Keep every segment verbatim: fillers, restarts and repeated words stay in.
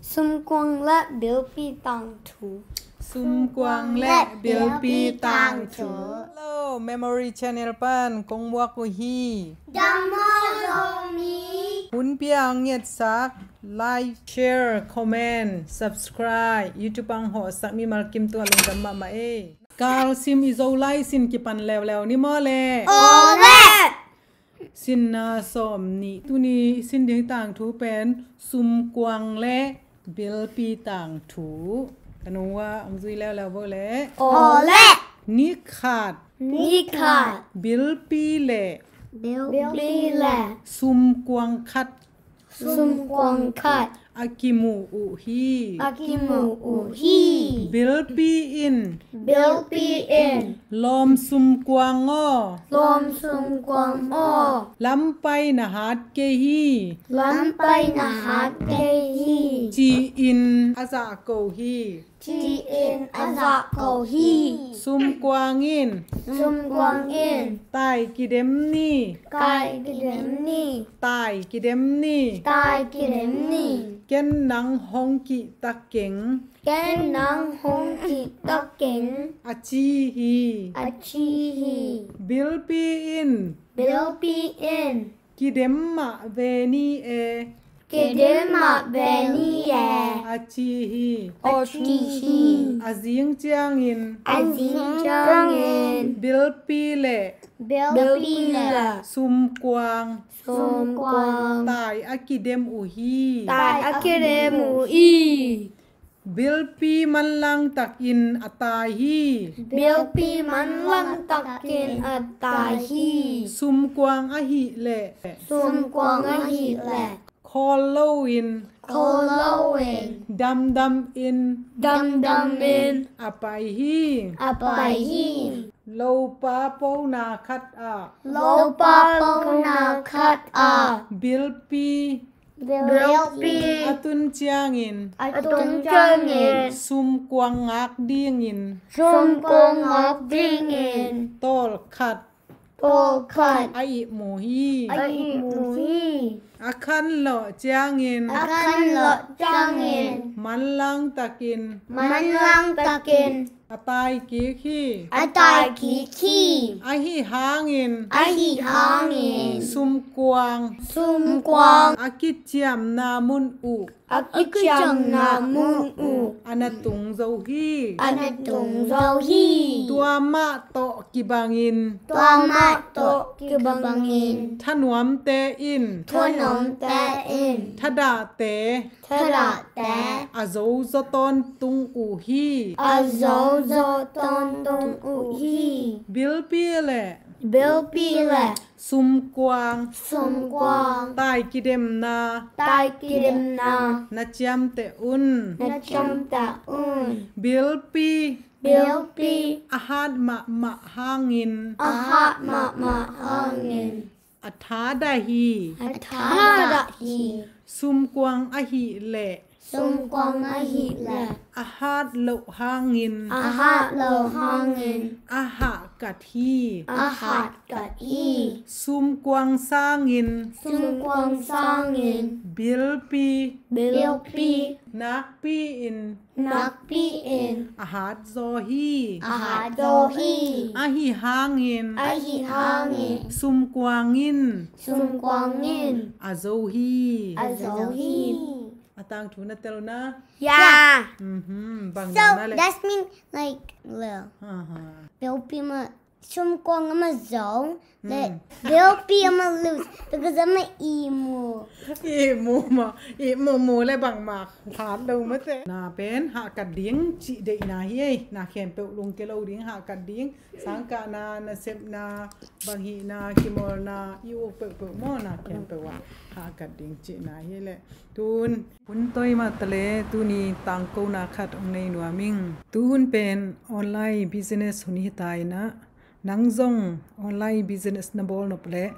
Sumkuang le bilpi tangthu. Sumkuang le bilpi tangthu. Hello, Memory Channel pan kong muak uh hi. Dam maw Zomi. Hun pia ang ngetsak, like, share, comment, subscribe, YouTube ang hawhsak mimal kim tungah lungdam mahmah ei. Kalsim i Zolai sin kipan leuleu ni maw le? Aw le! Sinna sawm nih. Tuni sin ding tangthu pen sumkuang le bilpi tangthu. Ka nung uh ah ang zui leuleu vo le. Aw le! Ni khat. Ni khat. Bilpi le. Bilpi le. Sumkuang khat. Sumkuang khat. A kimu uh hi. A kimu uh hi. Bilpi in. Bilpi in. Lawm sumkuang aw. Lawm sumkuang aw. Lampai na hat kei hi. Lampai na hat kei hi. Ci-in a zahko hi. Ci-in a zahko hi. Sumkuang in. Sumkuang in. Tai kidem ni. Tai kidem ni. Tai kidem ni. Tai kidem ni. Ken nang hong kihtak keng. Ken nang hong kihtak keng. A ci hi. A ci hi. Bilpi in. Bilpi in. Kidem mah ve ni e. Kidem mah ve ni e. A ci hi. A ci hi. A zing ciangin. A zing ciangin. Bilpi le. Bilpi le. Sumkuang. Sumkuang. Tai a kidem uh hi. Tai a kidem uh hi. Bilpi manlang takin a tai hi. Bilpi manlang takin a tai hi. Sumkuang ahih leh. Sumkuang ahih leh. Khawl loin. Khawl loin. Damdam in. Damdam in. A pai hi. A pai hi. Lopa pona khat ah. Lopa pona khat ah. Bilpi. Bilpi. A tun ciangin. A tun ciangin. Sumkuang ngak dingin. Sumkuang ngak dingin. Tawlkhat. Tawlkhat. A ihmu hi. A ihmu hi. A khanlawh ciangin. A khanlawh ciangin. Manlang takin. Manlang takin. A tai kik hi. A tai kik hi. Ahi hangin. Ahi hangin. Sumkuang. Sumkuang. A kiciamna mun uh. A kiciamna mun uh. A na tung zo hi. A na tung zo hi. Tua mah tawh kibangin. Tua mah tawh kibangin. Thanuamte in. Thanuamte in. Thadahte. Thadahte. A zozaw tawntung uh hi. A zozaw tawntung uh hi. Bilpi le. Bilpi le. Sumkuang. Sumkuang. Tai kidemna. Tai kidemna. Na ciamteh un. Na ciamteh un. Bilpi. Bilpi. A hat mahmah hangin. A hat mahmah hangin. A thadah hi. A thadah hi. Sumkuang ahih leh. Sumkuang ahih leh. A hat loh hangin. A hat loh hangin. A hahkat hi. A hahkat hi. Sumkuang sangin. Sumkuang sangin. Bilpi. Bilpi. Nakpi-in. Nakpi-in. A hat zaw hi. A hat zaw hi. Ahi hangin. Ahi hangin. Sumkuang in. Sumkuang in. A zo hi. A zo hi. A tangthu na tel na? Yeah. Mhm. Bang na le? So, that's mean, like, lil. Aha. Bilpi mah sumkuang a mah zo. Le, bilpi a mah loose. Because a mah ihmu. Ihmu mah. Ihmu mu le bangmah hat lo mah teh. Na pen hahkat ding cih deihna hi ei. Na khempeuh lungke lo ding hahkat ding. Sangkahna, nasepna, banghihna, kimawlna, i uk peuhpeuh maw na khempeuh ah hahkat ding cihna hi leh. Tun hun toi mah taleh tuni tangkona khat hong nei nuam ing. Tuhun pen online business hun hi ta in ah, nang zong online business na bawl nop leh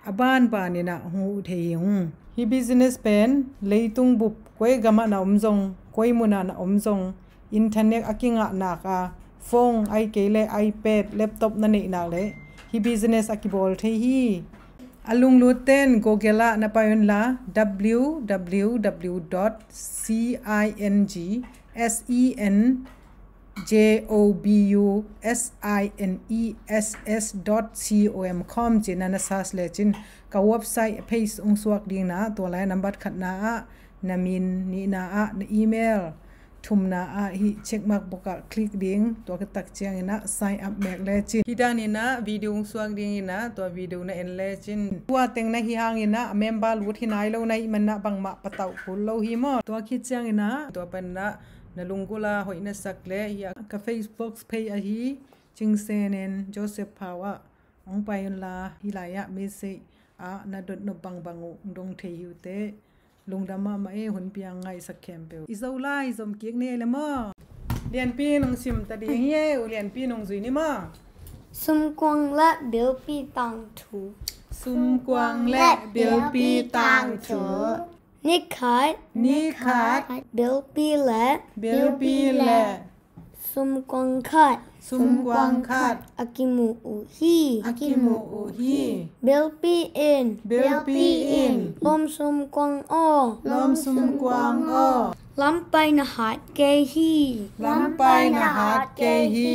a banban in ah hong huh thei hi ung. Hih business pen leitung bup koi gamah na om zong, koi munah na om zong, internet a kingah nak a, phone ahih kei leh iPad, laptop na neih nak leh hih business a kibawl thei hi. A lunglut ten Google ah na pai unla, w w w dot c i n g s e n j o b u s i n e s s dot com ci-in na search lecin ka website page hong suak ding na, tua lai nambat khatna ah na min, nihna ah na email, thumna ah hih check mark box ah click ding, tua khit tak ciangin ah sign up mek lecin. Hih danin ah video hong suak dingin ah tua video na en lecin. Tua teng na hih hangin ah a member lut hi nai lo na hih manin ah bangmah patauh kul lo hi maw. Tua khit ciangin ah tua panin ah na lunggulh a hoih na sak leh hih ah ka Facebook page ahi Cing Sen in Joseph Phau ah hong pai unla, hih lai ah message ah na dot nop bangbang uh dong thei hi uh teh. Lungdam mahmah e, hun piang ngaihsak khempeuh. I Zolai zom kik ni ei le maw. Lianpi nong sim ta ding hi e, U Lianpi nong zui ni maw. Sumkuang le bilpi tangthu. Sumkuang le bilpi tangthu. Ni khat. Ni khat. Bilpi le. Bilpi le. Sumkuang khat. Sumkuang khat. A kimu uh hi. A kimu uh hi. Bilpi in. Bilpi in. Lawm sumkuang aw. Lawm sumkuang aw. Lampai na hat kei hi. Lampai na hat kei hi.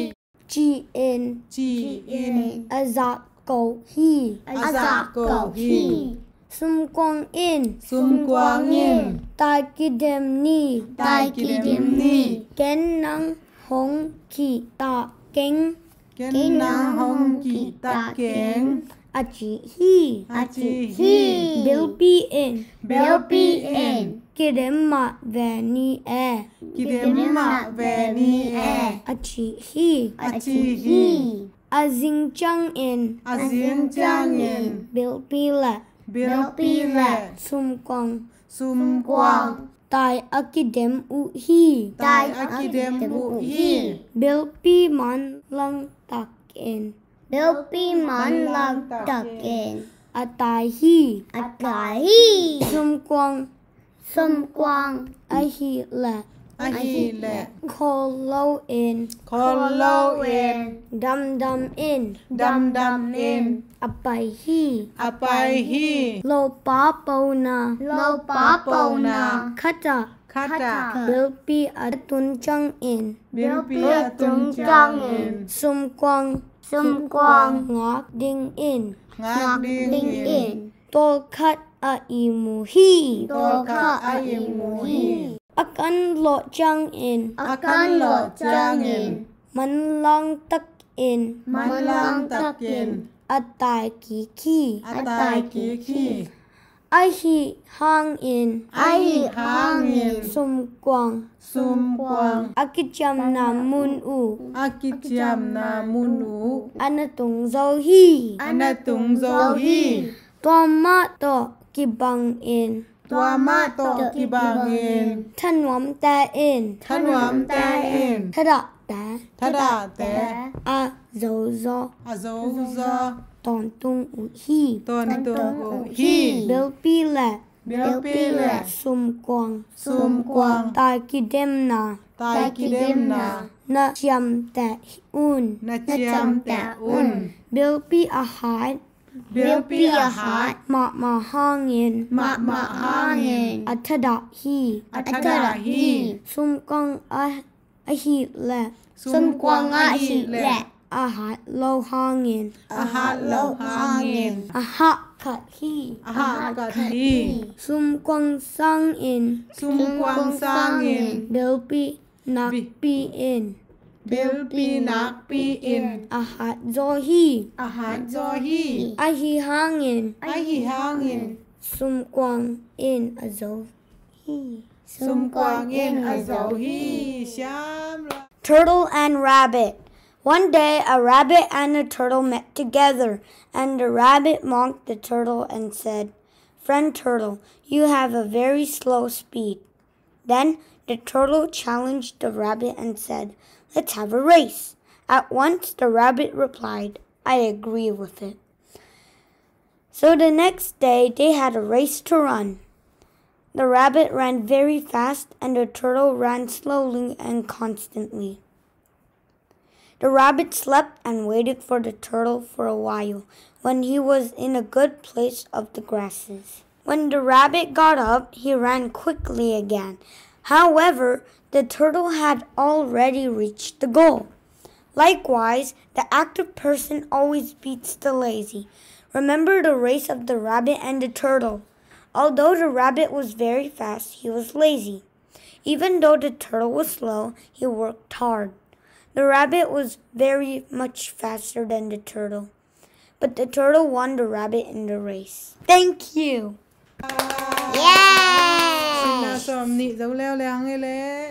Ci-in. Ci-in. A zak ko hi. A zak ko hi. Sumkuang in. Sumkuang in. Tai kidem ni. Tai kidem ni. Ken nang hong kihtak keng. Ken nang hong kihtak keng. A ci hi. A ci hi. Bilpi in. Bilpi in. Kidem mah ve ni e. Kidem mah ve ni e. A ci hi. A ci hi. A zing ciangin. A zing ciangin. Bilpi le. Bilpi le. Sumkuang. Sumkuang. Tai a kidem uh hi. Tai a kidem uh hi. Bilpi manlang takin. Bilpi manlang takin. A tai hi. A tai hi. Sumkuang. Sumkuang. Ahih leh. Ahih leh. Khawl lo in. Khawl lo in. Damdam in. Damdam in. A pai hi. A pai hi. Lopa pona. Lopa pona. Khat ah. Khat ah. Bilpi a tun ciangin. Bilpi a tun ciangin. Sumkuang. Sumkuang. Ngak dingin. Ngak dingin. Tawlkhat a ihmu hi. Tawlkhat a ihmu hi. A kan lawh ciangin. A kan lawh ciangin. Manlang takin. Manlang takin. A tai kik hi. A tai kik hi. Ahi hangin. Ahi hangin. Sumkuang. Sumkuang. A kiciamna mun uh. A kiciamna mun uh. A na tung zo hi. A na tung zo hi. Tua mah tawh kibangin. Tua mah tawh kibangin. Thanuamte in. Thanuamte in. Thadahte. Thadahte. A zozaw. A zozaw. Tawntung uh hi. Tawntung uh hi. Bilpi le. Bilpi le. Sumkuang. Sumkuang. Tai kidemna. Tai kidemna. Na ciamteh un. Na ciamteh un. Bilpi a hat. Bilpi a hat. Mahmah hangin. Mahmah hangin. A thadah hi. A thadah hi. Sumkuang a, ahih leh. Sumkuang ahih leh. A hat lo hangin. A hat lo hangin. A hahkat hi. A hahkat hi. Sumkuang sangin. Sumkuang sangin. Bilpi nakpi in. Bilpi nakpi in. A hat zaw hi. A hat zaw hi. Ahi hangin. Ahi hangin. Sumkuang in a zo hi. Sumkuang in a zo hi. Siam la. Turtle and rabbit. One day, a rabbit and a turtle met together, and the rabbit mocked the turtle and said, "Friend turtle, you have a very slow speed." Then the turtle challenged the rabbit and said, "Let's have a race." At once the rabbit replied, "I agree with it." So the next day they had a race to run. The rabbit ran very fast and the turtle ran slowly and constantly. The rabbit slept and waited for the turtle for a while when he was in a good place of the grasses. When the rabbit got up, he ran quickly again. However, the turtle had already reached the goal. Likewise, the active person always beats the lazy. Remember the race of the rabbit and the turtle. Although the rabbit was very fast, he was lazy. Even though the turtle was slow, he worked hard. The rabbit was very much faster than the turtle. But the turtle won the rabbit in the race. Thank you. สิบหน้าสองนี่เจ้าแล้วแล้วไงเลย